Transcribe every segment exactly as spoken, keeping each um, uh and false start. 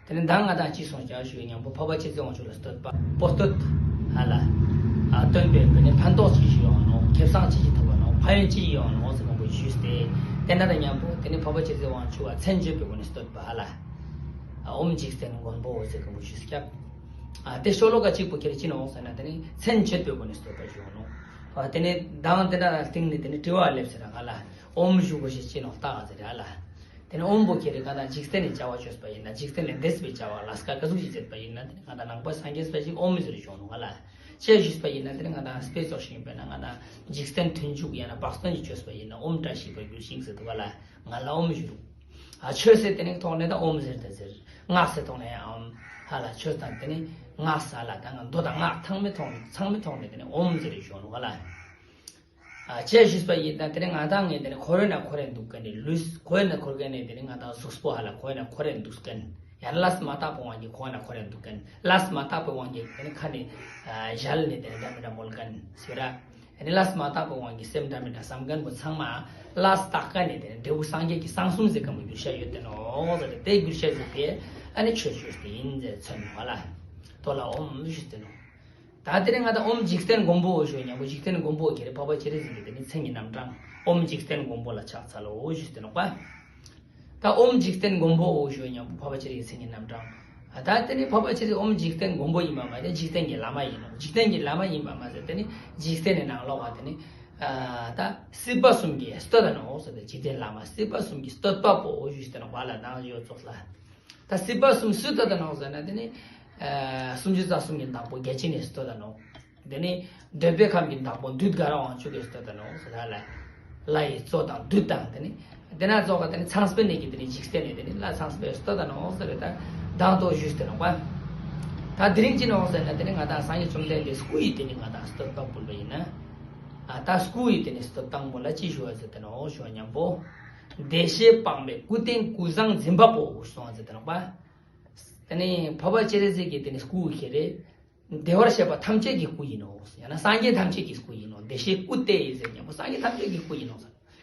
དེ་ནས་མདང་ང་དང་ཅི་གསུངས་ཀྱང་ཞུ་བའི་མཉམ་པོ་འཕགས་པ་སྤྱན་རས་གཟིགས་དབང་ཕྱུག་ལ་བསྟོད་པ་པོ་བསྟོད་ཧ་ལ། ཨ་སྟོན་པའི་བོད་ནས་ཕན་ཐོགས་ཅི་ཞིག་ཡོང་ནོ། ཁེ་བཟང་ཅི་ཞིག་ཐོབ་པ་ནོ། ཕན་ཡོན་ཅི་ཞིག་ཡོང་ནོ་ཟེར་མང་པོ་ཞུས་ཏེ། དེ་ན་དང་མཉམ་པོ་དེ་ནས་འཕགས་པ་སྤྱན་རས་གཟིགས་དབང་ཕྱུག་ལ་མཚན་བརྗོད་པའི་སྒོ་ནས་བསྟོད་པ་ཧ་ལ། ཨ་ཨོཾ་འཇིག་རྟེན་མགོན་པོ་ཟེར་མང་པོ་ཞུས་ཀྱང་། ཨ་དེ་ཤོ་ལོ་ཀ་གཅིག་པོ་ཁྱེར་ཅི་ནོ་ཟེར་ན། དེ་ནས་མཚན་བརྗོད་པའི་སྒོ་ནས་བསྟོད་པ་ཞུ་ནོ། ཨ་དེ་ནས་མདང་དེ་འདྲ་སྟེང་ནས་དེ་ནས་དྲི་བ་སླེབས་ཟེར་ཧ་ལ། ཨོཾ་ཞུ་དགོས་ཤེས་ཅི་ནོ་ལྟ་ཟེར་ཧ་ལ། དེ་ནས་ཨོཾ་པོ་ཁྱེར་རེ་གང་དང་འཇིག་རྟེན་ནས་བྱ་བ་བཅོས་པ་ཡིན་ན། འཇིག་རྟེན་ལས་འདས་པའི་བྱ་བ་ལ་སྐ་ཀ་ཟུག་ཅིག་མཛད་པ་ཡིན་ན། དེ་ནས་ང་དང་ནང་པ་སངས་རྒྱས་པ་ཞིག་ཨོཾ་ཟེར་ཞུ་ནོ་ཧ་ལ། ཅེས་ཞུས་པ་ཡིན་ན། དེ་ནས་ང་དང་དཔེ་ཚོགས་ཤིག་ཡིན་པས་ན། ང་དང་འཇིག་རྟེན་མཐུན་འཇུག་ཡང་ན་བག་སྟོན་གྱི་བཅོས་པ་ཡིན་ན། ཨོཾ་བཀྲ་ཤིས་པ་སྒྱུར་ཞིང་ཟེར་འདུག་ཧ་ལ། ང་ལ་ཨོཾ་ཞུ་རུ། ཨ་ཆོས་ཟེར་དེ་ནས་ཐོག་ནས་ད་ཨོཾ་ཟེར་ཏེ་ཟེར། སྔགས་ཟེར་ཐོག་ནས་ཨོཾ་ཧ་ལ། ཆོས་དང་དེ་ནས་སྔགས་ཧ་ལ། ད་ང་མདོ་དང་སྔགས་ཚང་མའི་ཐོག་ནས་ཚང་མའི་ཐོག་ནས་དེ་ནས་ཨོཾ་ཟེར་ཞུ་ནོ་ཧ་ལ། ཨ་ཅེས་ཞུས་པ་ཡིན་ན། དེ་ནས་ང་དང་ངས་དེ་ནས་འཁོར་བའི་ནང་འཁོར་རེ་འདུག་མཁན་ནི་ལུས། འཁོར་བའི་ནང་འཁོར་མཁན་ནི་དེ་ནས་ང་དང་གཟུགས་པོ་ཧ་ལ། འཁོར་བའི་ནང་འཁོར་རེ་འདུག་མཁན། ཡང་ན་ལས་མ་དག་པའི་དབང་གིས་འཁོར་བའི་ནང་འཁོར་རེ་འདུག་མཁན། ལས་མ་དག་པའི་དབང་གིས་དེ་ནས་ཁ་ནས་ཨ་ཞལ་ནས་དེ་ནས་འདྲ་མི་འདྲ་མོལ་མཁན་ཟེར་ར། དེ་ནས་ལས་མ་དག་པའི་དབང་གིས་སེམས་འདྲ་མི་འདྲ་བསམ་མཁན་པོ་ཚང་མ་ལས་དག་མཁན་ནི་དེ་ནས་འབྲས་བུ་སངས་རྒྱས་ཀྱི་གསང་གསུམ་ཟེར་མཁན་པོ་གྱུར་བྱ་ཡོད་དེ་ནོ་ཟེར་ཏེ། དེ་གྱུར་བྱ་ཟེར་ཏེ་ཨ་ནི་ཆོས་ཆོས་དེ་ཡིན་ཟེར་མཚོན་ནོ་ཧ་ལ། དོ་ལ་ཨོཾ་ཞུས་ཏེ་ནོ། ད་དེ་ནས་ང་དང་ཨོཾ་འཇིག་རྟེན་མགོན་པོ་ཞུ་མཉམ་པོ། འཇིག་རྟེན་མགོན་པོ་ཁྱེར་རེ་འཕགས་པ་སྤྱན་རས་གཟིགས་ཀྱི་དེ་ནས་མཚན་གྱི་རྣམ་གྲངས། ཨོཾ་འཇིག་རྟེན་མགོན་པོ་ལ་ཕྱག་འཚལ་ལོ་ཞུས་ཏེ་ནོ་པ། ད་ཨོཾ་འཇིག་རྟེན་མགོན་པོ་ཞུ་མཉམ་པོ་འཕགས་པ་སྤྱན་རས་གཟིགས་མཚན་གྱི་རྣམ་གྲངས། ད་དེ་ནས་འཕགས་པ་སྤྱན་རས་གཟིགས་ཨོཾ་འཇིག་རྟེན་མགོན་པོ་ཡིན་པ་མ་ཟད་འཇིག་རྟེན་གྱི་བླ་མ་ཡིན་ནོ། འཇིག་རྟེན་གྱི་བླ་མ་ཡིན་པ་མ་ཟད་དེ་ནས་འཇིག་རྟེན་ནི་ནང་ལོགས་ཀ་དེ་ནས་ཨ་ད་སྲིད་པ་གསུམ་གྱིས་བསྟོད་ད་ནོ་ཟེར་ཏེ། འཇིག་རྟེན་བླ་མ་སྲིད་པ་གསུམ་གྱིས་བསྟོད་པ་པོ་ཞུས་ཏེ་ནོ་པ་ལ། ནང་ཡོད་ཙོགས་ལ། ད་སྲིད་པ་གསུམ་སུས་བསྟོད་ད་ནོ་ཟེར་ན། དེ་ནི་ཨ་སུམ་ཅུ་རྩ་གསུམ་གྱི་བདག་པོ་བརྒྱ་བྱིན་ནས་བསྟོད་ད་ནོ། དེ་ནི་འདོད་པའི་ཁམས་ཀྱི་བདག་པོ་བདུད་དགའ་རབ་དབང་ཕྱུག་གིས་བསྟོད་ད་ནོ་ཟེར་ལ། ལྷ་ཡི་གཙོ་དང་བདུད་དང་། དེ་ནི་དེ་ན་ཙོགས་ཀ་དེ་ནི་ཚངས་པའི་གནས་ཀྱི་དེ་ནི་འཇིག་རྟེན་ནས་དེ་ནི་ལྷ་ཚངས་པས་བསྟོད་ད་ནོ་ཟེར་ད་དང་དོ་ཞུས་ཏེ་ནོ་པ། ད་དེ་རིང་ཅི་ནོ་ཟེར་ན། དེ་ནི་ང་དང་སངས་རྒྱས་བཅོམ་ལྡན་འདས་སྐུ་ཡི་དེ་ནི་ང་དང་བསྟོད་པ་ཕུལ་བ་ཡིན་ན། ཨ་ད་སྐུ་ཡི་དེ་ནི་བསྟོད་དང་པོ་ལ་ཅི་ཞུ་བ་ཟེར་ཏེ་ནོ་ཞུ་བ་མཉམ་པོ། བདེ་གཤེགས་དཔག་མེད་སྐུ་རྟེན་སྐུ་བཟང་འཛིན་པ་པོ་གསུངས་ཟེར་ཏེ་ནོ་པ། དེ་ནི་འཕགས་པ་སྤྱན་རས་གཟིགས་ཀྱི་དེ་ནི་སྐུ་ཁྱེར་རེ། བདེ་བར་གཤེགས་པ་ཐམས་ཅད་ཀྱི་སྐུ་ཡིན་ནོ། ཡང་ན་སངས་རྒྱས་ཐམས་ཅད་ཀྱི་སྐུ་ཡིན་ནོ། བདེ་གཤེགས་སྐུ་སྟེ་ཟེར་མཉམ་པོ་སངས་རྒྱས་ཐམས་ཅད་ཀྱི་སྐུ་ཡིན་ནོ།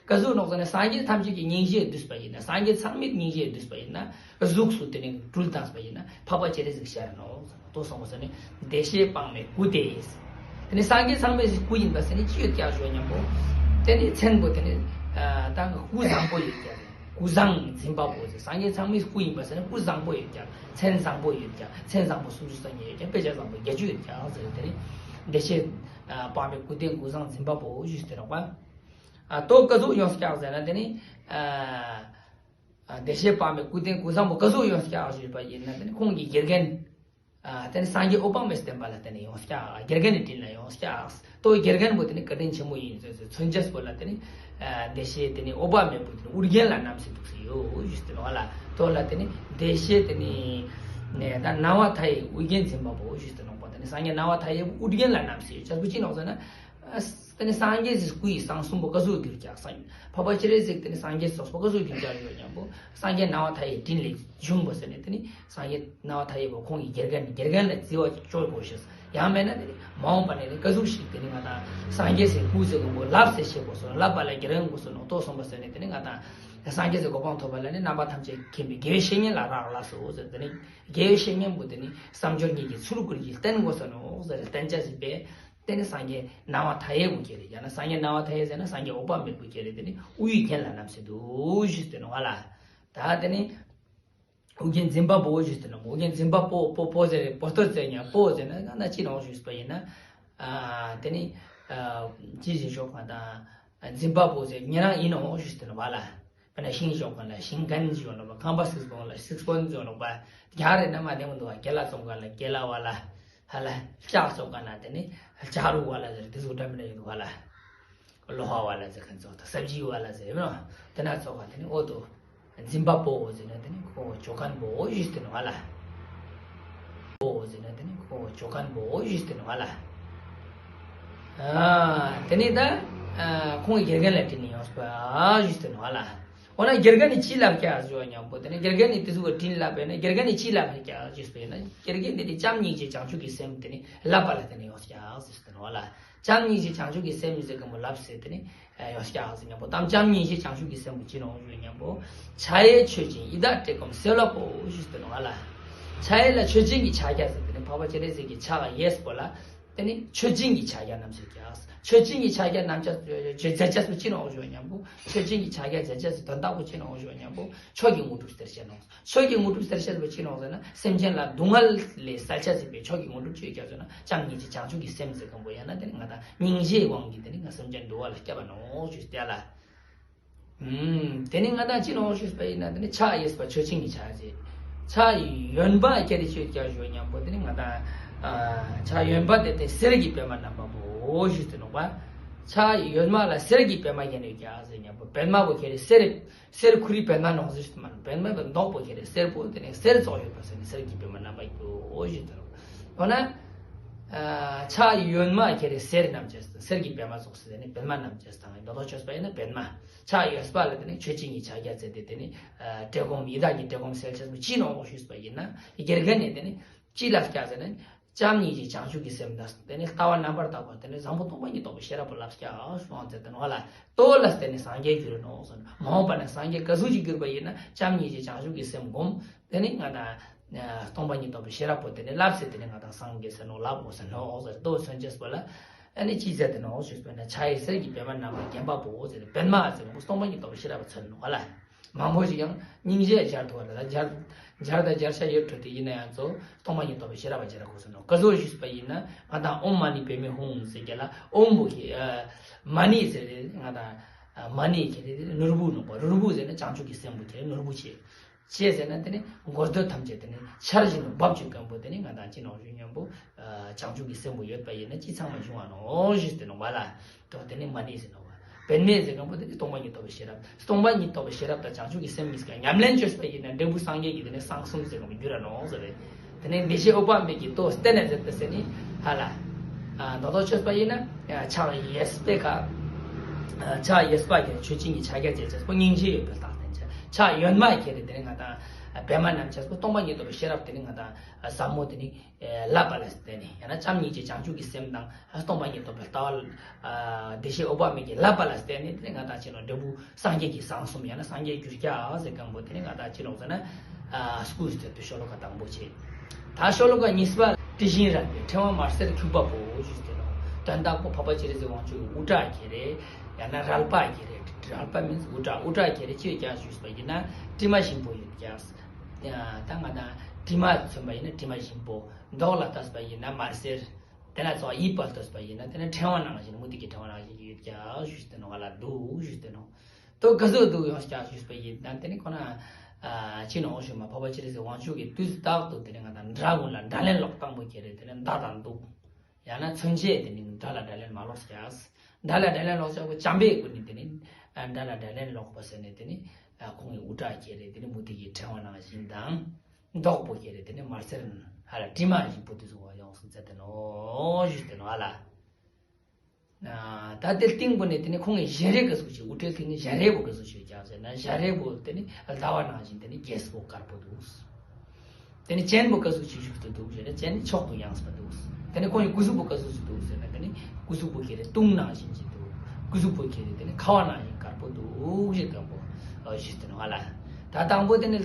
ག་ཟུག་ནོ་ཟེར་ན། སངས་རྒྱས་ཐམས་ཅད་ཀྱི་སྙིང་རྗེ་བསྡུས་པ་ཡིན་ན། སངས་རྒྱས་ཚང་མའི་སྙིང་རྗེ་བསྡུས་པ་ཡིན་ན། གཟུགས་སུ་དེ་ནི་སྤྲུལ་བཏང་པ་ཡིན་ན་འཕགས་པ་སྤྱན་རས་གཟིགས་ཤར་ནོ། དོ་གསུངས་པ་ཟེར་ནི་བདེ་གཤེགས་དཔག་མེད་སྐུ་སྟེ། དེ་ནི་སངས་རྒྱས་ཚང་མའི་སྐུ་ཡིན་པ་ཟེར་ནི་ཅི་ཡོད་ཀྱང་ཞུ་མཉམ་པོ། དེ་ནི་མཚན་པོ་དེ་ནི་ཨ་ད་སྐུ་བཟང་པོ་ཡོད་ཀྱང་། སྐུ་བཟང་འཛིན་པ་པོ་ཟེར། སངས་རྒྱས་ཚང་མའི་སྐུ་ཡིན་པ་ཟེར་ན་སྐུ་བཟང་པོ་ཡོད་ཀྱང་། མཚན་བཟང་པོ་ཡོད་ཀྱང་། མཚན་བཟང་པོ་སུམ་ཅུ་རྩ་གཉིས་ཡོད་ཀྱང་། དཔེ་བྱད་བཟང་པོ་བརྒྱད་ཅུ་ཡོད་ཀྱང་ཟེར། དེ་ནི་བདེ་གཤེགས་ཨ་དཔག་མེད་སྐུ་རྟེན་སྐུ་བཟང་འཛིན་པ་པོ་ཞུས་ཏེ་ནོ་པ། ཨ་དོ་ག་ཟུག་ཡོངས་ཀྱང་ཟེར་ན། དེ་ནི་ཨ་ཨ་བདེ་གཤེགས་དཔག་མེད་སྐུ་རྟེན་སྐུ་བཟང་པོ་ག་ཟུག་ཡོངས་ཀྱང་ཞུས་པ་ཡིན་ན། དེ་ནི་ཁོང་གི་དགེ་རྒན། ཨ་དེ་ནི་སངས་རྒྱས་ཨོ་བྷ་མའི་བསྟན་པ་ལ་དེ་ནི་ཡོངས་ཀྱང་། དགེ་རྒན་ནི་དྲིན་ལ་ཡོངས་ཀྱང་། དོ་དགེ་རྒན་པོ་དེ་ནི་བཀའ་དྲིན་ཆེན་མོ་ཡིན་ཟེར་ཟེར། མཚོན་བྱེད་པོ་ལ་དེ་ནི་ཨ་བདེ་གཤེགས་དེ་ནི་ཨོ་བྷ་མེད་པོ་དེ་ནི་ཨུ་རྒྱན་ལ་བསྣམས་སེ་འདུག་སེ་ཡོད་ཞུས་ཏེ་ནོ་ལ། དོ་ལ་དེ་ནི་བདེ་གཤེགས་དེ་ནི་ནས་ད་སྣང་བ་མཐའ་ཡས་ཨུ་རྒྱན་འཛིན་པ་པོ་ཞུས་ཏེ་ནོ་པ། དེ་ནི་སངས་རྒྱས་སྣང་བ་མཐའ་ཡས་པོ་ཨུ་རྒྱན་ལ་བསྣམས་སེ་ཡོད་ཅག་པོ་ཅི་ནོ་ཟེར་ན། ཨ་དེ་ནི་སངས་རྒྱས་སི་སྐུ་ཡི་གསང་གསུམ་པོ་ག་ཟུག་གྱུར་ཀྱང་། སངས་འཕགས་པ་སྤྱན་རས་གཟིགས་དེ་ནི་སངས་རྒྱས་སོགས་པོ་ག་ཟུག་གྱུར་ཀྱང་ཡོད་མཉམ་པོ། སངས་རྒྱས་སྣང་བ་མཐའ་ཡས་དྲིན་ལས་བྱུང་བ་ཟེར་ནས། དེ་ནི་སངས་རྒྱས་སྣང་བ་མཐའ་ཡས་པོ་ཁོང་གི་དགེ་རྒན། དགེ་རྒན་ལ་བརྩི་བ་བཅོལ་དགོས་ཤེས། ཡང་མེད་ན་དེ་ནི་མ་འོངས་པ་ནས་ནི་ག་ཟུག་ཞིག་དེ་ནི་ང་དང་སངས་རྒྱས་སི་སྐུ་ཟེར་གོ་མོ་ལབ་ཟེར་ཤེས་དགོས་སོ་ནོ། ལབ་པ་ལ་དགེ་རྒན་དགོས་སོ་ནོ། དོ་གསུངས་པ་ཟེར་ནས། དེ་ནི་ང་དང་སངས་རྒྱས་སི་གོ་འཕང་ཐོབ་པ་ལ་ནི་རྣམ་པ་ཐམས་ཅད་མཁྱེན་པའི་དགེ་བའི་བཤེས་གཉེན་ལ་རག་ལ་སོ་ཟེར། དེ་ནི་དགེ་བའི་བཤེས་གཉེན་པོ་དེ་ནི་བསམ་སྦྱོར་གཉིས་ཀྱི་ཚུལ་ཀུན་གྱིས་བསྟེན་དགོས་སོ་ནོ་ཟེར། བསྟེན་བྱ་ཟིག་པས། དེ་ནི་སངས་རྒྱས་སྣང་བ་མཐའ་ཡས་པོ་ཁྱེར་རེ། ཡང་ན་སངས་རྒྱས་སྣང་བ་མཐའ་ཡས་ཟེར་ན་སངས་རྒྱས་ཨོ་བྷ་མེད་པོ་ཁྱེར་རེ། དེ་ནི་ཨུ་ཡི་རྒྱན་ལ་བསྣམས་སེ་འདུག་ཞུས་ཏེ་ནོ་ཧ་ལ། ད་དེ་ནི་ཨུ་རྒྱན་འཛིན་པ་པོ་ཞུས་ཏེ་ནོ། ཨུ་རྒྱན་འཛིན་པ་པོ་པོ་པོ་ཟེར་རེ། པོ་ཏོ་ཟེར་ཉ་པོ་ཟེར་ན་ང་ན་ཅི་ནོ་ཞུས་པ་ཡིན་ན། ཨ་དེ་ནི་ཨ་ཅི་ཞིག་ཞོག་ག་དང་འཛིན་པ་པོ་ཟེར་ཉེ་རང་ཡིན་ནོ་ཞུས་ཏེ་ནོ་ཧ་ལ། དཔེར་ན་ཤིང་ཞོག་ག་ལ་ཤིང་མགན་ཞོག་ནོ་པ། ཁང་པ་སིག་སྤོན་ལ་སིག་སྤོན་ཞོག་ནོ་པ། རྒྱ་རེ་ན་མ་དེ་མོ་འདུག་པ། ཀེ་ལ་བཙོང་ག་ལ་ཀེ་ལ་བ་ལ། ཧ་ལ། ལྕགས་བཙོང་ག་ན་དེ་ནི་ལྕགས་རུ་བ་ལ་ཟེར། དེ་ཚོ་འདྲ་མི་འདྲ་ཡོད་འདུག་ཧ་ལ། ལོ་ཧ་བ་ལ་ཟེར་མཁན་ཚོ་དང་སབ་ཇི་བ་ལ་ཟེར་ཡོད་ནོ། དེ་ན་ཚོ་ག་དེ་ནི་ཨོ་དོ། འཛིན་པ་པོ་ཟེར་ན་དེ་ནི་ཁོ་ཇོ་མཁན་པོ་ཞུས་ཏེ་ནོ་ཧ་ལ། པོ་ཟེར་ན་དེ་ནི་ཁོ་ཇོ་མཁན་པོ་ཞུས་ཏེ་ནོ་ཧ་ལ། ཨ་དེ་ནི་ད་ཨ་ཁོང་གི་དགེ་རྒན་ལ་དྲིན་ནི་ཡོངས་པ་ཞུས་ཏེ་ནོ་ཧ་ལ། འོ་ན་དགེ་རྒན་ནི་ཅི་ལབ་ཀྱག་ཞུ་བ་མཉམ་པོ། དེ་ནི་དགེ་རྒན་ནི་དེ་ཚོ་གི་དྲིན་ལབ་པས་ན། དགེ་རྒན་ནི་ཅི་ལབ་ཀྱག་ཞུས་པས་ན། དགེ་རྒན་དེ་ནི་བྱམས་སྙིང་རྗེ་བྱང་ཆུབ་ཀྱི་སེམས་དེ་ནི་ལབ་པ་ལ་དེ་ནི་ཡོངས་ཀྱག་ཟེར་ཏེ་ནོ་ཧ་ལ། བྱམས་སྙིང་རྗེ་བྱང་ཆུབ་ཀྱི་སེམས་ཟེར་གི་མོ་ལབ་ཟེར་དེ་ནི་ཡོངས་ཀྱག་ཟེར་མཉམ་པོ། དམ་བྱམས་སྙིང་རྗེ་བྱང་ཆུབ་ཀྱི་སེམས་པོ་ཅི་ནོ་ཞུ་བ་མཉམ་པོ། ཕྱག་གཡས་མཆོད་ཅིང་ཡི་དྭགས་བཀྲེས་སྐོམ་སེལ་བ་པོ་ཞུས་ཏེ་ནོ་ཧ་ལ། ཕྱག་ཡས་ལ་ཆོས་ཅན་གྱི་ཕྱག་རྒྱ་ཟེར་དེ་ནི་འཕགས་པ་སྤྱན་རས་གཟིགས་ཀྱི་ཕྱག་གཡས་པོ་ལ་དེ་ནི་ཆོས་ཅན་གྱི་ཕྱག་རྒྱ་རྣམས་སུ་རྒྱག་ཆོས་ཅན་གྱི་ཕྱག་རྒྱ་རྣམས་ཀྱང་མཛད་བྱ་སུ་ཅི་ནོག་ཞུ་བ་མཉམ་པོ། ཆོས་ཅན་གྱི་ཕྱག་རྒྱ་མཛད་བྱ་སུ་དོན་དག་པོ་ཅི་ནོག་ཞུ་བ་མཉམ་པོ། མཆོག་གི་དངོས་གྲུབ་སྟེར་བྱེད་ནོག་མཆོག་གི་དངོས་གྲུབ་སྟེར་བྱེད་པ་ཅི་ནོག་ཟེར་ན། སེམས་ཅན་ལ་སྡུག་བསྔལ་ལས་བསལ་བྱ་ཟེར་བའི་མཆོག་གི་དངོས་གྲུབ་ཅིག་རྒྱག་ཟེར་ན། བྱམས་སྙིང་རྗེ་བྱང་ཆུབ་ཀྱི་སེམས་ཟེར་མཁན་པོ་ཡང་ན་དེ་ནི་ང་དང་སྙིང་རྗེའི་དབང་གིས་དེ་ནི་ང་སེམས་ཅན་འགྲོ་བ་ལ་སྐྱབས་པ་ནོག་ཞུས་ཏེ་ལ། ཨུམ། དེ་ནི་ང་དང་ཅི་ནོག་ཞུས་པ་ཡིན་ན་དེ་ནི་ཕྱག་གཡས་པ་ཆོས་ཅན་གྱི་ཕྱག་རྒྱ། ཕྱག་གཡོན་མ་ཁྱེར་ཏེ་ཆོས་རྒྱག་ཞུ་བ་མཉམ་པོ་དེ་ནི་ང་དང་། ཨ། ཕྱག་གཡོན་པ་དེ་དེ་གསེར་གྱི་པདྨ་བསྣམས་པ་པོ་ཞུས་ཏེ་ནོག་པ། ཕྱག་གཡོན་མ་ལ་གསེར་གྱི་པདྨ་ཁྱེར་ཏེ་རྒྱག་ཟེར་མཉམ་པོ་པདྨ་པོ་ཁྱེར་ཏེ་གསེར། གསེར་ཁུ་རི་པདྨ་ནོག་ཟེར་ཞུས་ཏེ་མ་པདྨ་པོ་མདོག་པོ་ཁྱེར་ཏེ་གསེར་པོ་དེ་ནི་གསེར་བཙོག་ཡོད་པ་ཟེར་ནི་གསེར་གྱི་པདྨ་བསྣམས་པ་ཡོད་ཞུས་ཏེ་ནོག་འོ་ན། ཨ། ཕྱག་གཡོན་མ་ཁྱེར་ཏེ་གསེར་བསྣམས་བྱས། གསེར་གྱི་པདྨ་བཙོག་ཟེར་ནི་པདྨ་བསྣམས་བྱས་དང་མདོག་མདོག་ཆོས་པ་ཡིན་ན་པདྨ། ཕྱག་གཡས་པ་ལ་དེ་ནི་ཆོས་ཅན་གྱི་ཕྱག་རྒྱ་མཛད་དེ་དེ་ནི། ཨ། བཀྲེས་སྐོམ་ཡི་དྭགས་ཀྱི་བཀྲེས་སྐོམ་སེལ་བྱེད་པོ་ཅི་ནོག་ཞུས་པ་ཡིན་ན། དགེ་རྒན་ནས་དེ་ནི་ཅི་ལབ་ཀྱག་ཟེར་ན། བྱམས་སྙིང་རྗེ་བྱང་ཆུབ་ཀྱི་སེམས་དང་དེ་ནི་ལྟ་བ་རྣམ་པར་དག་པ་དེ་ནི་བཟང་པོ་སྟོང་པ་ཉིད་རྟོགས་པའི་ཤེས་རབ་པོ་ལབ་ཀྱག་གསུངས་ཟེར་དེ་ནོག་ལ། ལྟོ་ལ་བརྟེན་ནས་སངས་རྒྱས་འགྱུར་ནོག་ཟེར། མ་འོངས་པ་ན་སངས་རྒྱས་ག་ཟུག་ཅིག་གྱུར་པ་ཡིན་ན་བྱམས་སྙིང་རྗེ་བྱང་ཆུབ་ཀྱི་སེམས་བསྒོམ། དེ་ནི་ང་དང་། སྟོང་པ་ཉིད་རྟོགས་པའི་ཤེས་རབ་པོ་དེ་ནི་ལབ་ཟེར་དེ་ནི་ང་དང་སངས་རྒྱས་ཟེར་ནོག་ལབ་དགོས་ཟེར་ནོག་ཟེར་ལྟོ་མཚོན་བྱེད་པོ་ལ། ཨ་ནི་ཅི་ཟེར་དེ་ནོག་ཞུས་པ་ན། ཕྱག་གཡས་གསེར་གྱི་པདྨ་བསྣམས་པ་བརྒྱན་པ་པོ་ཟེར་ནི་པདྨ་ཟེར་མཁན་པོ་སྟོང་པ་ཉིད་རྟོགས་པའི་ཤེས་རབ་པ་མཚོན་ནོག་ལ། མང་པོ་ཞིག་ཡང་སྙིང་རྗེ་སྦྱར་ཐུབ་པ་ལ་སྦྱར། སྦྱར་དང་སྦྱར་བྱ་ཡོད་འགྲོ་དེ་ཡིན་ན་ཡང་ཚོ་སྟོང་པ་ཉིད་རྟོགས་པའི་ཤེས་རབ་པ་སྦྱར་དགོས་ཟེར་ནོག་ག་ཟུག་ཞུས་པ་ཡིན་ན་ང་དང་ཨོཾ་མ་ཎི་པདྨེ་ཧཱུྃ་ཟེར་རྒྱུ་ལ་ཨོཾ་པོ་ཁྱེར། ཨ། མ་ཎི་ཟེར་ཏེ་ང་དང་། མ་ཎི་ཁྱེར་ཏེ་ནོར་བུ་ནོག་པ། རུར་བུ་ཟེར་ན་བྱང་ཆུབ་ཀྱི་སེམས་པོ་ཁྱེར་ནོར་བུ་ཆེ། ཅི་ཟེར་ན་དེ་ནི་དགོས་འདོད་ཐམས་ཅད་དེ་ནི་ཆར་བཞིན་དུ་འབབ་ཆོག་མཁན་པོ་དེ་ནི་ང་དང་ཅི་ནོག་ཞུ་མཉམ་པོ། ཨ། བྱང་ཆུབ་ཀྱི་སེམས་པོ་ཡོད་པ་ཡིན་ན་ཅི་ཚང་མ་འབྱུང་བ་ནོག་ཞུས་ཏེ་ནོག་པ་ལ། དོ་དེ་ནི་མ་ཎི་ཟེར་ནོག་པ། པདྨེ་ཟེར་མཁན་པོ་དེ་ནི་སྟོང་པ་ཉིད་རྟོགས་པའི་ཤེས་རབ། སྟོང་པ་ཉིད་རྟོགས་པའི་ཤེས་རབ་དང་བྱང་ཆུབ་ཀྱི་སེམས་གཉིས་ཀ་ཉམས་ལེན་བྱས་པ་ཡིན་ན་འབྲས་བུ་སངས་རྒྱས་ཀྱི་དེ་ནི་གསང་གསུམ་ཟེར་མཁན་པོ་འགྱུར་ར་ནོག་ཟེར་བས། དེ་ནས་བདེ་གཤེགས་ཨུཏྤལ་མའི་གི་ལྟོ་བསྟན་ནས་མཛད་པ་ཟེར་ནི་ཧ་ལ། ཨ། མདོར་དོན་བྱས་པ་ཡིན་ན་ཕྱག་གཡས་པའི་ཁ། ཕྱག་གཡས་པ་གི་ཆོས་ཅན་གྱི་ཕྱག་རྒྱ་བྱས་བྱས་པོ་སྙིང་རྗེ་ཡོད་པའི་རྟགས་སྟན་བྱས། ཕྱག་གཡོན་མ་ཁྱེར་ཏེ་དེ་ནི་ང་དང་པདྨ་བསྣམས་བྱས་པོ་སྟོང་པ་ཉིད་རྟོགས་པའི་ཤེས་རབ་དེ་ནི་ང་དང་ཟབ་མོ་དེ་ནི་ལབ་པ་ལ་བརྟེན་ནས་ཡང་ན་བྱམས་སྙིང་རྗེ་བྱང་ཆུབ་ཀྱི་སེམས་དང་སྟོང་པ་ཉིད་རྟོགས་པའི་ལྟ་བ། ཨ། བདེ་གཤེགས་ཨུཏྤལ་མའི་གི་ལབ་པ་ལ་བརྟེན་ནས་དེ་ནི་ང་དང་ཅི་ནོག་འབྲས་བུ་སངས་རྒྱས་ཀྱི་གསང་གསུམ་ཡང་ན་སངས་རྒྱས་འགྱུར་རྒྱུ་ཟེར་མཁན་པོ་དེ་ནི་ང་དང་ཅི་ནོག་ཟེར་ན། ཨ། སྐུའི་སྟེང་དུ་ཤོ་ལོ་ཀ་དང་པོ་བྱས། ད་ཤོ་ལོ་ཀ་གཉིས་པ། དྲི་ཞིང་རལ་པའི་ཕྲེང་བ་དམར་སེར་འཁྱུག་པ་པོ་ཞུས་ཏེ་ནོག་དོན་དག་པོ་འཕགས་པ་སྤྱན་རས་གཟིགས་དབང་ཕྱུག་གི་དབུ་སྐྲ་ཁྱེར་ཏེ། ཡང་ན་རལ་པ་ཁྱེར་ཏེ། རལ་པ་མིན་དབུ་སྐྲ། དབུ་སྐྲ་ཁྱེར་ཏེ་ཅི་ཡོད་ཀྱག་ཞུས་པ་ཡིན་ན་དྲི་མ་ཞིམ་པོ་ཡོད་ཀྱག་ད་ང་དང་དྲི་མ་མཚོན་པ་ཡིན་ན་དྲི་མ་ཞིམ་པོ། མདོག་ལ་ལྟས་པ་ཡིན་ན་དམར་སེར། དེ་ལ་ཚོགས་དབྱིབས་པ་ལྟོས་པ་ཡིན་ན་དེ་ནི་ཕྲེང་བ་ནང་བཞིན་མུ་ཏིག་གི་ཕྲེང་བ་ནང་བཞིན་ཡོད་ཀྱག་ཞུས་ཏེ་ནོག་ལ་འདུག་ཞུས་ཏེ་ནོག་དོ་ག་ཟུག་འདུག་ཡོང་ཀྱག་ཞུས་པ་ཡིན་ན་དེ་ནི་ཁོ་ན། ཨ། ཅི་ནོག་ཞུ་མ་འཕགས་པ་སྤྱན་རས་གཟིགས་དབང་ཕྱུག་གིས་དུས་རྟག་ཏུ་དེ་ནི་ང་དང་འདྲ་ཀུན་ལ་འདྲ་ལན་སློག་སྟངས་པོ་ཁྱེར་ཏེ་དེ་ནི་མདའ་དང་གདུགས། ཡང་ན་མཚོན་ཆས་དེ་ནི་དགྲ་ལ་དགྲ་ལན་མ་སློག་ཀྱག་དགྲ་ལ་དགྲ་ལན་སློག་ཀྱག་པོ་བྱམས་པའི་སྒོ་ནས་དེ་ནི། ཨ། དགྲ་ལ་དགྲ་ལན་སློག་པ་ཟེར་ནས་དེ་ནི། ཨ། ཁོང་གི་དབུ་སྐྲ་ཁྱེར་ཏེ་དེ་ནི་མུ་ཏིག་གི་ཕྲེང་བ་ནང་བཞིན་དང་། མདོག་པོ་ཁྱེར་ཏེ་དེ་ནི་དམར་སེར་ཧ་ལ་དྲི་མ་ཞིམ་པོ་དེ་ཚོ་ཡོང་སོང་ཟེར་ཏེ་ནོག་ཞུས་ཏེ་ནོག་ཨ་ལ། ཨ། ད་དེ་སྟེང་པོ་ནས་དེ་ནི་ཁོང་གི་བཞིན་རས་ག་ཟུག་ཅིག་དབུ་སྐྲའི་སྟེང་ནས་བཞིན་རས་པོ་ག་ཟུག་ཅིག་ཡོད་ཀྱག་ཟེར་ན་བཞིན་རས་པོ་དེ་ནི་ཟླ་བ་ནང་བཞིན་དེ་ནི་རྒྱས་པོ་དཀར་པོ་འདུག་དེ་ནི་སྤྱན་པོ་ག་ཟུག་ཅིག་བཞུགས་ཏེ་འདུག་ཟེར་ན་སྤྱན་ནི་མཆོག་ཏུ་ཡངས་པ་འདུག་དེ་ནི་ཁོང་གི་སྐུ་གཟུགས་པོ་ག་ཟུག་ཅིག་འདུག་ཟེར་ན་དེ་ནི་སྐུ་གཟུགས་པོ་ཁྱེར་ཏེ་དུང་ནང་བཞིན་ཅིག་འདུག་སྐུ་གཟུགས་པོ་ཁྱེར་ཏེ་དེ་ནི་ཁ་བ་ནང་བཞིན་དཀར་པོ་འདུག་ཞེས་སྐམ་པོ་ཞུས་ཏེ་ནོག་ལ། ད་དང་པོ་དེ་ནི་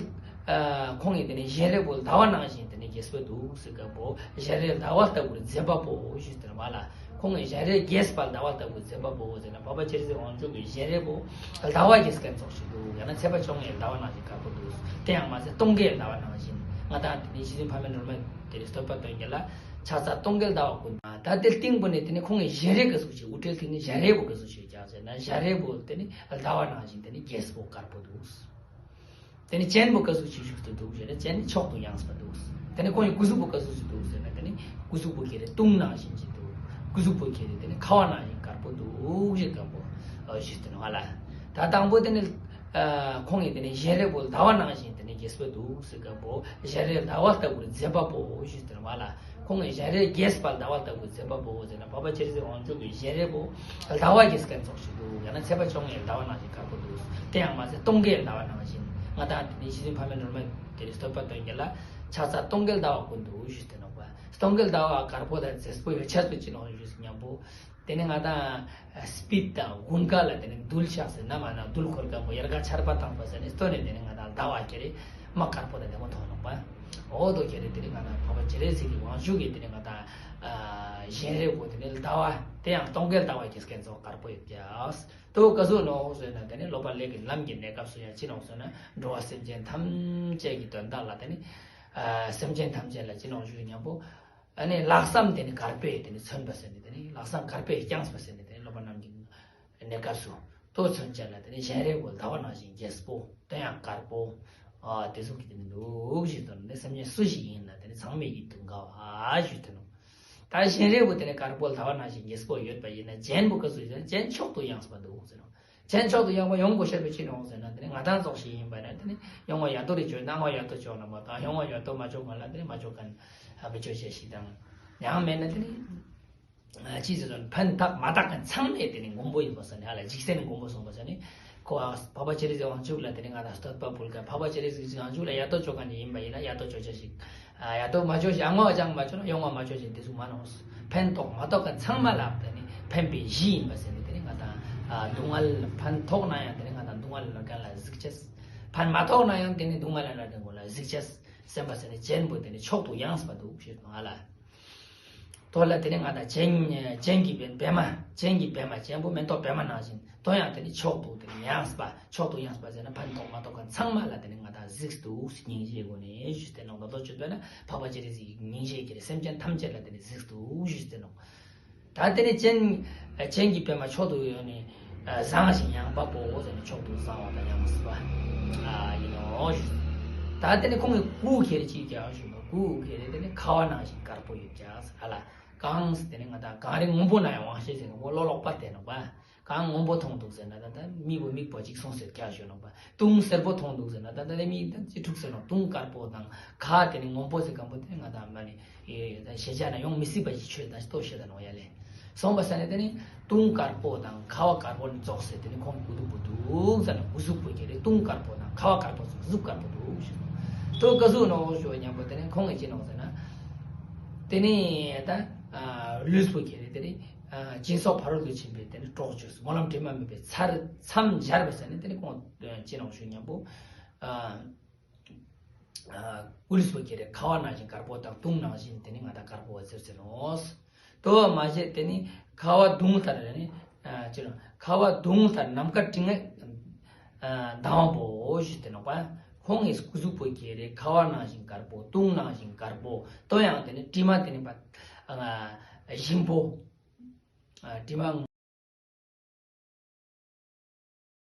ཁོང་གི་དེ་ནི་བཞིན་རས་པོ་ཟླ་བ་ནང་བཞིན་དེ་ནི་རྒྱས་པོ་འདུག་ཟེར་སྐམ་པོ་བཞིན་རས་ཟླ་བ་ལྟ་བུར་མཛེས་པ་པོ་ཞུས་ཏེ་ནོག་ལ། ཁོང་གི་བཞིན་རས་རྒྱས་པ་ཟླ་བ་ལྟ་བུར་མཛེས་པ་པོ་ཟེར་ན་འཕགས་པ་སྤྱན་རས་གཟིགས་དབང་ཕྱུག་གི་བཞིན་རས་པོ་ཟླ་བ་རྒྱས་མཁན་ཙོགས་ཤིག་འདུག་ཡང་ན་ཚེས་པ་བཅོ་ལྔའི་ཟླ་བ་ནང་བཞིན་དཀར་པོ་འདུག་དེ་ཡང་མ་ཟད་སྟོན་ཀའི་ཟླ་བ་ནང་བཞིན་ང་དང་དེ་ནི་རྗེ་བཙུན་འཕགས་མའི་སྒྲོལ་མ་དེ་ནི་བསྟོད་པ་འདོན་རྒྱུ་ལ་ཕྱག་འཚལ་སྟོན་ཀའི་ཟླ་བ་ཀུན། ད་དེ་སྟེང་པོ་ནས་དེ་ནི་ཁོང་གི་བཞིན་རས་ག་ཟུག་ཅིག་དབུ་སྐྲའི་སྟེང་ནས་བཞིན་རས་པོ་ག་ཟུག་ཅིག་ཡོད་ཀྱག་ཟེར་ན་བཞིན་རས་པོ་དེ་ནི་ཟླ་བ་ནང་བཞིན་དེ་ནི་རྒྱས་པོ་དཀར་པོ་འདུག་དེ་ནི་སྤྱན་པོ་ག་ཟུག་ཅིག་བཞུགས་ཏེ་འདུག་ཟེར་ན་སྤྱན་ནི་མཆོག་ཏུ་ཡངས་པ་འདུག་དེ་ནི་ཁོང་གི་སྐུ་གཟུགས་པོ་ག་ཟུག་ཅིག་འདུག་ཟེར་ན་དེ་ནི་སྐུ་གཟུགས་པོ་ཁྱེར་ཏེ་དུང་ནང་བཞིན་ཅིག་འདུག་སྐུ་གཟུགས་པོ་ཁྱེར་ཏེ་དེ་ནི་ཁ་བ་ནང་བཞིན་དཀར་པོ་འདུག་ཞེས་སྐམ་པོ་ཞུས་ཏེ་ནོག་ལ། ད་དང་པོ་དེ་ནི་ཁོང་གི་དེ་ནི་བཞིན་རས་པོ་ཟླ་བ་ནང་བཞིན་དེ་ནི་རྒྱས་པོ་འདུག་ཟེར་སྐམ་པོ་བཞིན་རས་ཟླ་བ་ལྟ་བུར་མཛེས་པ་པོ་ཞུས་ཏེ་ནོག་ལ། ཁོང་གི་བཞིན་རས་རྒྱས་པ་ཟླ་བ་ལྟ་བུར་མཛེས་པ་པོ་ཟེར་ན་འཕགས་པ་སྤྱན་རས་གཟིགས་དབང་ཕྱུག་གི་བཞིན་རས་པོ་ཟླ་བ་རྒྱས་མཁན་ཙོགས་ཤིག་འདུག་ཡང་ན་ཚེས་པ་བཅོ་ལྔའི་ཟླ་བ་ནང་བཞིན་དཀར་པོ་འདུག་དེ་ཡང་མ་ཟད་སྟོན་ཀའི་ཟླ་བ་ནང་བཞིན་ང་དང་དེ་ནི་རྗེ་བཙུན་འཕགས་མའི་སྒྲོལ་མ་དེ་ནི་བསྟོད་པ་འདོན་རྒྱུ་ལ་ཕྱག་འཚལ་སྟོན་ཀའི་ཟླ་བ་ཀུན་འདུག་ཞུས་ཏེ་ནོག་པ། སྟོན་ཀའི་ཟླ་བ་དཀར་པོ་དང་མཛེས་པོ་ཡོད་ཆེད་དུ་ཅི་ནོག་ཞུས་སྙམ་པོ། དེ་ནི་ང་དང་སྤིད་དང་དགུན་ཁ་ལ་དེ་ནི་རྡུལ་ཆགས་ཟེར་ན་མ་ན་རྡུལ་འཁོར་སྐམ་པོ་ཡལ་ག་ཆར་པ་བཏང་པ་ཟེར་ནི་སྟོན་ནས་དེ་ནི་ང་དང་ཟླ་བ་ཁྱེར་ཏེ་མ་དཀར་པོ་དང་ལྡན་པ་མཐོང་ནོག་པ། འོ་དོ་ཁྱེད་རེ་དེ་རིང་ང་དང་འཕགས་པ་སྤྱན་རས་གཟིགས་ཀྱི་དབང་ཕྱུག་གི་དེ་རིང་ང་དང་གཞན་རིག་པོ་དེ་ནི་ཟླ་བ་དེ་ཡང་སྟོན་ཀའི་ཟླ་བ་གི་སྐད་ཚོགས་དཀར་པོ་ཡོད་ཀྱག་དོ་ག་ཟུག་ནོ་ཟེར་ན་དེ་ནི་སློབ་པ་ལས་ཀྱི་ལམ་གྱི་གནས་སྐབས་སུ་ཡང་ཅི་ནོ་ཟེར་ན་འགྲོ་བ་སེམས་ཅན་ཐམས་ཅད་ཀྱི་དོན་དག་ལ་དེ་ནི་སེམས་ཅན་ཐམས་ཅད་ལ་ཅི་ནོ་ཞུ་མཉམ་པོ། ཨ་ནི་ལྷག་བསམ་དེ་ནི་དཀར་པོས་དེ་ནི་མཚོན་པ་ཟེར་ནི་དེ་ནི་ལྷག་བསམ་དཀར་པོས་བསྐྱངས་པ་ཟེར་ནི་དེ་ནི་སློབ་པ་རྣམས་ཀྱི་གནས་སྐབས་སུ་ལྟོ་མཚོན་བྱ་ལ་དེ་ནི་གཞན་རིག་པོ་ཟླ་བ་ནང་བཞིན་རྒྱས་པོ་དེ་ཡང་དཀར་པོ། ཨ་དེ་ཟུག་གི་དེ་ནི་འདུག་ཞུས་དོན་ནི་སེམས་ཅན་སུ་ཞིག་ཡིན་ན་དེ་ནི་ཚང་མས་ཡིད་དུ་འགའ་བ་ཞུས་དོན་ནོ། ད་གཞན་རིག་པོ་དེ་ནི་དཀར་པོ་ཟླ་བ་ནང་བཞིན་རྒྱས་པོ་ཡོད་པ་ཡིན་ན་གཞན་པོ་ག་ཟུག་ཡིན་ན་གཞན་མཆོག་ཏུ་ཡངས་པ་འདུག་ཟེར་ནོ། གཞན་མཆོག་ཏུ་ཡངས་པ་ཡོང་དགོས་ཤེས་པའི་ཅི་ནོ་ཟེར་ན་དེ་ནི་ང་དང་ཙོགས་ཤིག་ཡིན་པ་ན་དེ་ནི་ཡོང་བ་ཡ་ཏོ་རེ་བཅོས་ན་ང་ཡ་ཏོ་བཅོས་ན་མ་དང་ཡོང་བ་ཡ་ཏོ་མ་བཅོས་ག་ལ་དེ་ནི་མ་བཅོས་ག་ཨ་བི་ཆོས་བྱས་ཤིག་དང་། ཡང་མེད་ན་དེ་ནི་ཅི་ཟེར་ན་ཕན་ཐག་མ་ཐག་གི་ཚང་མས་དེ་ནི་མགོན་པོ་ཡིན་པ་ས་ནི་ཧ་ལ་འཇིག་རྟེན་ནི་མགོན་པོ་སོང་པ་ས་ནི་ཁོ་འཕགས་པ་སྤྱན་རས་གཟིགས་དབང་ཕྱུག་ལ་དེ་ནི་ང་དང་བསྟོད་པ་ཕུལ་ག་འཕགས་པ་སྤྱན་རས་གཟིགས་དབང་ཕྱུག་ལ་ཡ་ཏོ་བཅོས་ག་ནི་ཡིན་པ་ཡིན་ན་ཡ་ཏོ་བཅོས་བྱས་ཤིག་ཡ་ཏོ་མ་བཅོས་ཤིག་ཨ་ངོ་ཅང་མ་བཅོས་ན་ཡོང་བ་མ་བཅོས་ཤིག་དེ་ཟུག་མ་ནོ། ཕན་ཐོགས་མ་ཐོགས་ག་ཚང་མ་ལ་དེ་ནི་ཕན་པའི་གཞི་ཡིན་པ་ཟེར་ནི་དེ་ནི་ང་དང་སྡུག་བསྔལ་ཕན་ཐོགས་ན་ཡང་དེ་ནི་ང་དང་སྡུག་བསྔལ་ལ་ག་ལ་གཟིགས་ཅེས། ཕན་མ་ཐོགས་ན་ཡང་དེ་ནི་སྡུག་བསྔལ་ལ་ན་དེ་ངོ་ལ་གཟིགས་ཅེས་སེམས་པ་ཟེར་ནི་གཞན་པོ་དེ་ནི་མཆོག་ཏུ་ཡངས་པ་འདུག་ཞུས་སོང་ང་ལ། དོ་ལ་དེ་ནི་ང་དང་གཞན་གཞན་གྱི་བེ་བེ་མ་གཞན་གྱི་བེ་མ་གཞན་པོ་མེ་ཏོག་བེ་མ་ནང་བཞིན་དོ་ཡང་དེ་ནི་མཆོག་ཏུ་དེ་ནི་ཡངས་པ་མཆོག་ཏུ་ཡངས་པ་ཟེར་ན་ཕན་ཐོགས་མ་ཐོགས་ག་ཚང་མ་ལ་དེ་ནི་ང་དང་གཟིགས་འདུག་སྙིང་རྗེའི་སྒོ་ནས་ཞུས་ཏེ་ནོ། མདོ་ལོ་བཅུ་པས་ན་འཕགས་པ་སྤྱན་རས་གཟིགས་ཀྱི་སྙིང་རྗེ་གི་རེ་སེམས་ཅན་ཐམས་ཅད་ལ་དེ་ནི་གཟིགས་འདུག་ཞུས་ཏེ་ནོ། ད་དེ་ནི་སྤྱན་སྤྱན་གྱི་པད་མ་མཆོག་ཏུ་ཡོད་ནི་བཟང་ཞིང་ཡངས་པ་པོ་ཟེར་ནི་མཆོག་ཏུ་བཟང་བ་དང་ཡངས་པ་ཡིན་ནོ། ད་དེ་ནི་ཁོང་གི་སྐུ་ཁྱེར་ཅིག་ཀྱང་ཞུ་ན་སྐུ་ཁྱེར་དེ་ནི་ཁ་བ་ནང་བཞིན་དཀར་པོ་ཡོད་ཀྱང་ཧ་ལ་གང་དེ་ནི་ང་དང་གངས་རི་སྔོན་པོ་ན་ཡང་དབང་ཤེས་ཟེར་ནི་ལོ་ལོག་པ་དེ་ནོ་པ། གངས་སྔོན་པོ་མཐོང་འདུག་ཟེར་ན་ད་ལྟ་མིག་པོ་མིག་པོ་གཅིག་སོང་ཟེར་ཀྱང་ཞུ་ནོ་པ། དུང་སེར་པོ་མཐོང་འདུག་ཟེར་ན་ད་ལྟ་ནི་མིག་ད་ཅི་ཐུག་ཟེར་ནོ། དུང་དཀར་པོ་དང་ཁ་དེ་ནི་སྔོན་པོ་ཟེར་གང་པོ་དེ་ནི་ང་དང་མ་ནི་ཡོད་ཡོད་ད་ཤེས་བྱ་ན་ཡོང་མི་སྲིད་པ་ཞིག་ཆོས་ད་ལྟོ་ཤེས་ད་ནོ་ཡ་ལེ། སོང་པ་ས་ནི་དེ་ནི་དུང་དཀར་པོ་དང་ཁ་བ་དཀར་པོ་ནི་ཙོགས་ཟེར་དེ་ནི་ཁོང་གི་སྐུ་གདུང་པོ་འདུག་ཟེར་ན་སྐུ་གཟུགས་པོ་ཁྱེར་རེ་དུང་དཀར་པོ་དང་ཁ་བ་དཀར་པོ་ཙོགས་གཟུགས་དཀར་པོ་འདུག་ཞུ་ནོ། དོ་ག་ཟུག་ནོ་ཞུ་བ་མཉམ་པོ་དེ་ནི་ཁོང་གི་ཅི་ནོ་ཟེར་ན་དེ་ནི་ད་ལུས་པོ་ཁྱེར་རེ་དེ་ནི། སྦྱིན་སོགས་ཕ་རོལ་ཏུ་ཕྱིན་པའི་དེ་ནི་གྲོགས་བཅོས་སུ་སྨོན་ལམ་དྲི་མ་མེད་པའི་ཚར་མཚམས་སྦྱར་བ་ཟེར་ནས་དེ་ནི་ཁོང་ཅི་ནང་ཞུ་མཉམ་པོ། ཀུ་ལུས་པོ་ཁྱེར་རེ་ཁ་བ་ནང་བཞིན་དཀར་པོ་དང་དུང་ནང་བཞིན་དེ་ནི་ང་དང་དཀར་པོ་བ་ཟེར་ཟེར་ནོ། དོ་བ་མ་བྱས་དེ་ནི་ཁ་བ་དུང་ལྟར་ནི་ཅི་ནང་ཁ་བ་དུང་ལྟར་ནམ་མཁའ་སྤྲིན་ལྡང་བ་པོ་ཞུས་ཏེ་ནོག་པ། ཁོང་གི་སྐུ་གཟུགས་པོ་ཁྱེར་རེ་ཁ་བ་ནང་བཞིན་དཀར་པོ་དུང་ནང་བཞིན་དཀར་པོ་དོ་ཡང་དེ་ནི་དྲི་མ་དེ་ནི་པ་ཞིམ་པོ། དྲི་མ་